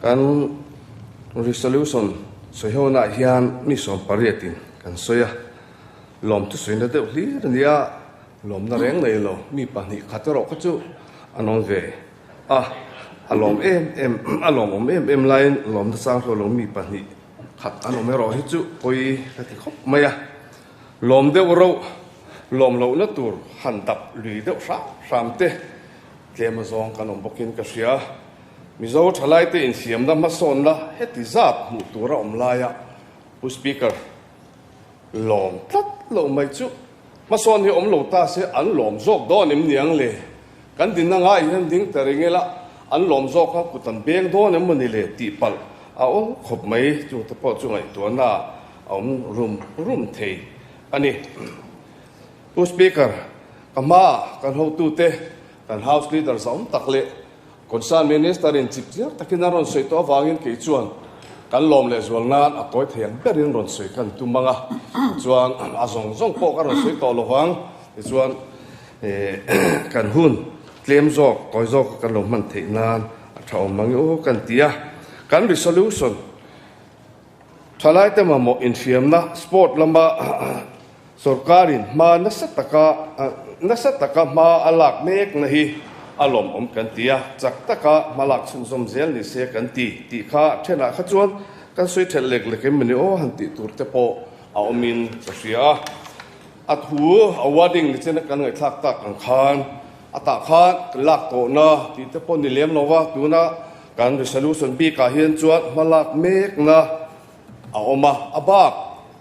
Kan resolution sawihona hian mi sawmpariatin kan sawi a, lawmthu sawina deuh hlir a nia, lawmna reng nei lo mi pahnih khat erawh kha chu an awm ve a, a lawm em em a lawmawm em em laiin lawmna chang hlawh lo mi pahnih khat an awm erawh hi chu pawi ka ti khawp mai a, lawm deuh rauh lawm lohna tur han dap lui deuh hram hram te tlem azawng kan awm bawkin ka hria. Mizo thalaite insiamna hmasawnna heti zat hmuh tur a awm laia Pu Speaker lawm tlat lo mai chu hmasawn hi awm lo ta se an lawm zawk dawn em ni ang le? Kan dinna ngai hian ding ta reng ila an lawm zawk a kut an beng dawn em mawni le tih palh a awm khawp mai chungte pawh chu ngaihtuahna a awm rum rum thei a ni. Pu Speaker, ka hmaah kan hotute, kan House Leader zahawm tak leh Concern Minister in chip chiar takin a rawn sawi tawh avangin kei chuan kan lawm leh zual nan a tawi thei ang berin rawn sawi kan tum ang a, tichuan a zawng zawng pawh ka rawn sawi tawh lo vang, tichuan kan hun tlem zawk tawi zawk kan lo hman theih nan a tha awm ang i aw kan ti a, kan resolution thalaite mamawh inhriamna sport lama Sorkarin hma nasa taka nasa taka hma a lak mekna hi a lawmawm kan ti a, chak taka hma lak chhunzawm zel ni se kan ti tih kha thenah kha chuan kan sawi thelh lek lek em ni aw han tih tur te pawh a awmin ka hria a. A thu a wording ni chena kan ngaihthlak tak ang khan a tah khan kan lak tawhna tih te pawh ni lem lo va, tuna kan resolution bikah hian chuan hma lak mekna a awm a, a bak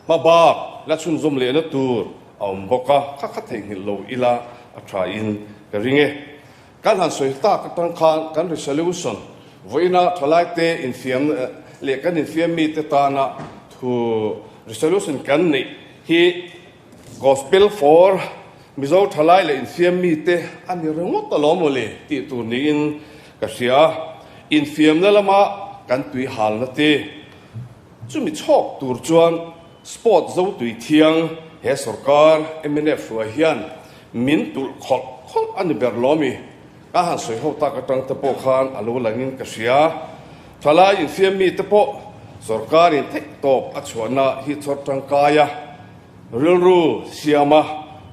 hma bak la chhunzawm lehna tur a awm bawk a, kha kha theihnghilh lo ila a tha in ka ring e. Kan han sawi tak atang khan kan resolution vawiina thalaite infiam leh kan infiam mite tana thu resolution kan neih hi Gospel for Mizo thalai leh infiam mite a ni ringawt alawm mawle tih tur niin ka hria a, infiamna lama kan tui halna te chumi chhawk tur chuan sport zo tui thiang he sorkar mnf hruai hian min tulh khawlh khawlh a ni ber lawmi ka han sawi ho tak atang te pawh khan a lo langin ka hria. Thalai infiam mite pawh sorkarin theih tawp a chhuahna hi chawr tangkai a, rilru siama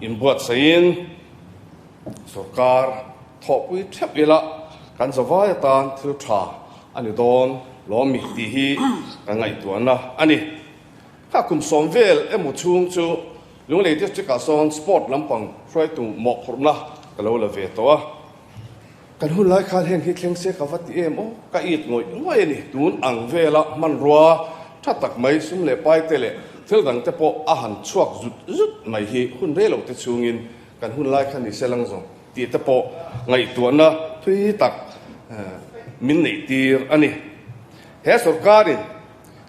inbuatsaihin sorkar thawhpui theuh ila kan zavai atan thil tha a ni dawn lawm mi tih hi ka ngaihtuahna a ni. Kha kum sawm vel emaw chhung chu Lunglei District ah sawn sport lampang hruaitu mawhphurhna ka lo la ve tawh a. Kan hun lai khan heng hi thleng se ka va ti em aw, ka it ngawih ngawih a ni. Tun ang vela hmanrua tha tak mai sum leh pai te leh thil dang te pawh a han chhuak zut zut mai hi hun rei lo te chhungin kan hun lai kha ni se lang zawng tih te pawh ngaihtuahna thui tak min neih tir a ni. He sorkarin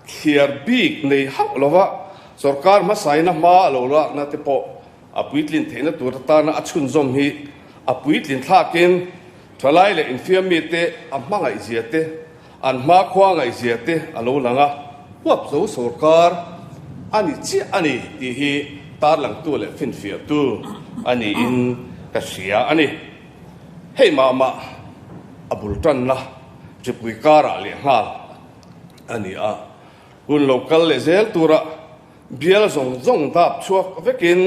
thliar bik nei hauh lova sorkar hmasaina hma a lo lakna te pawh A puitlin theihna tur atana a chhunzawm hi a puitlin thlakin thalai leh infiam mite a hmangaihzia te, an hmakhua ngaihzia te a lo lang a, huapzo sorkar a ni chiah a ni tih hi tarlangtu leh finfiahtu a niin ka hria a ni. Hei mah mah a bul tanna hripui karah lehnghal a ni a, hun lo kal leh zel tura Bial zawng zawng dap chhuak vekin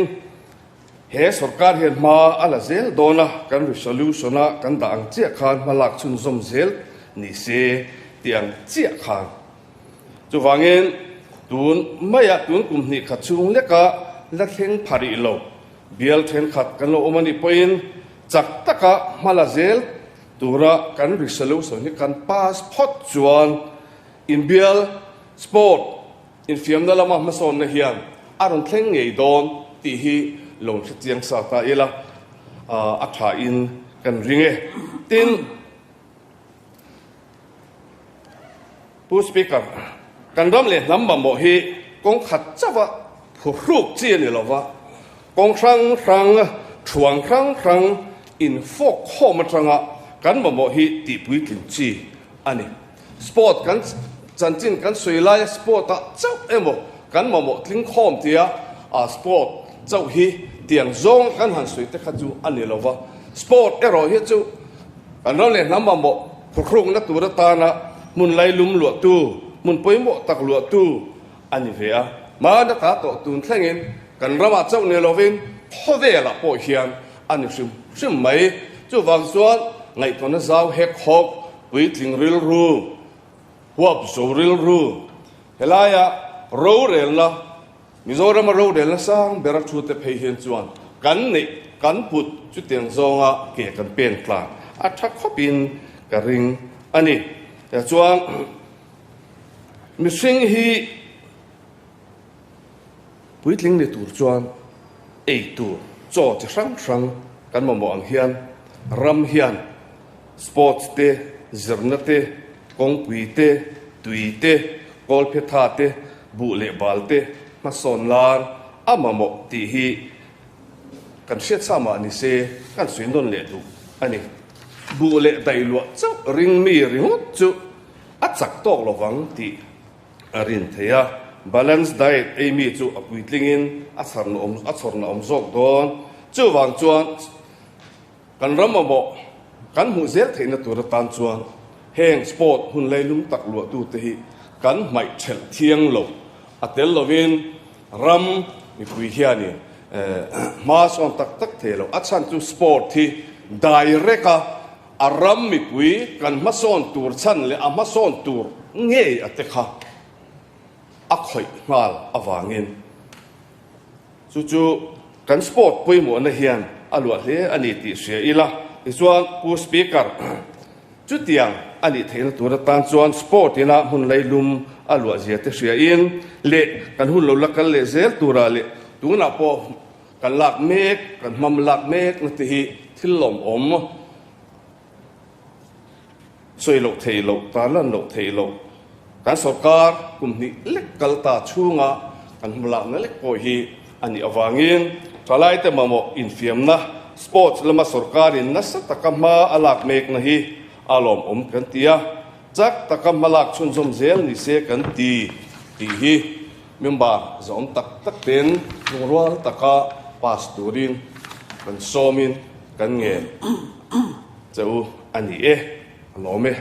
he sorkar hian hma a la zel dawn a, kan resolution a kan dah ang chiah khan hma lak chhunzawm zel ni se tih ang chiah khan. Chuvangin tun maia tun kum hnih khat chhung leka la thleng pha rih lo bial thenkhat kan lo awm a nih pawhin chak taka hma la zel tura kan resolution hi kan pass phawt chuan inbial sport Infiamna lama hmasawnna hian a rawn thleng ngei dawn tih hi lo hre chiang sa ta ila, a thain kan ring e. Tin, Pu Speaker, kan ram leh hnam mamawh hi kawng khat chauha phuhruk chi a ni lova, kawng hrang hrang, thuang hrang hrang infawk khawm atanga kan mamawh hi tihpuitlin chi a ni. Sport kan chanchin kan sawi laia sport ah chauh emaw kan mamawh tling khawm tia a sport chauh hi tiang zawng kan han sawi te kha chu a ni lova. Sport erawh hi chu kan ram leh hnam mamawh phurhrukna tur atana Hmun lailum luahtu, hmun pawimawh tak luahtu a ni ve a. Hmana ta tawh tun thlengin kan ramah chauh ni lovin khawvelah pawh hian a ni hrim hrim mai. Chuvang chuan ngaihtuahna zau hek hawk, puitling rilru, huap zo rilru, helaia rorelna, Mizorama rorelna sang bera thu te phei hian chuan kan neih kan put chutiang zawnga ke kan pen tlan a tha khawpin ka ring a ni. Tichuan mihring hi puitling ni tur chuan ei tur chaw chi hrang hrang kan mamawh ang hian ram hian sports te, zirna te, kawngpui te, tui te, kawlphetha te, Buh leh bal te hmasawn lan a mamawh tih hi kan hriat sa mah ni se kan sawi nawn leh duh a ni. Buh leh dailuah chauh ring mi ringawt chu a chak tawk lo vang tih a rin thei a. Balance diet ei mi chu a puitlingin a chhawrna awm zawk dawn. Chuvang chuan. Kan ram mamawh kan hmuh zel theihna tur atan chuan heng sport hun leilung tak luahtute hi kan hmaih thelh thiang lo. A tel lovin ram mipui hianin hma sawn tak tak thei lo. A chhan chu sport hi direct a a ram mipui kan hmasawn tur chhan leh a hmasawn tur ngei a te kha a khawih nghal avangin. Chu chu kan sport pawimawhna hian a luah hle a ni tih hria ila. Tichuan Pu Speaker, chutiang a nih theihna tur atan chuan sport ina hmun leilum a luah zia te hria in leh kan hun lo la kal leh zel turah leh tunah pawh kan lak mek, kan hmam lak mek na te hi thil lawmawm Sawi loh theih loh, tarlan loh theih loh, kan sorkar kum hnih lek kal ta chhunga kan hmalakna lek pawh hi a nih avangin thalaite mamawh infiamna, sports, lama sorkarin nasa taka hma a lak mekna hi a lawmawm kan ti a, chak taka hmalak chhunzawm zel ni se kan ti tih hi member zawm tak tak ten lungrual taka pass turin kan sawmin kan ngen. Che u a ni e, a lawm e.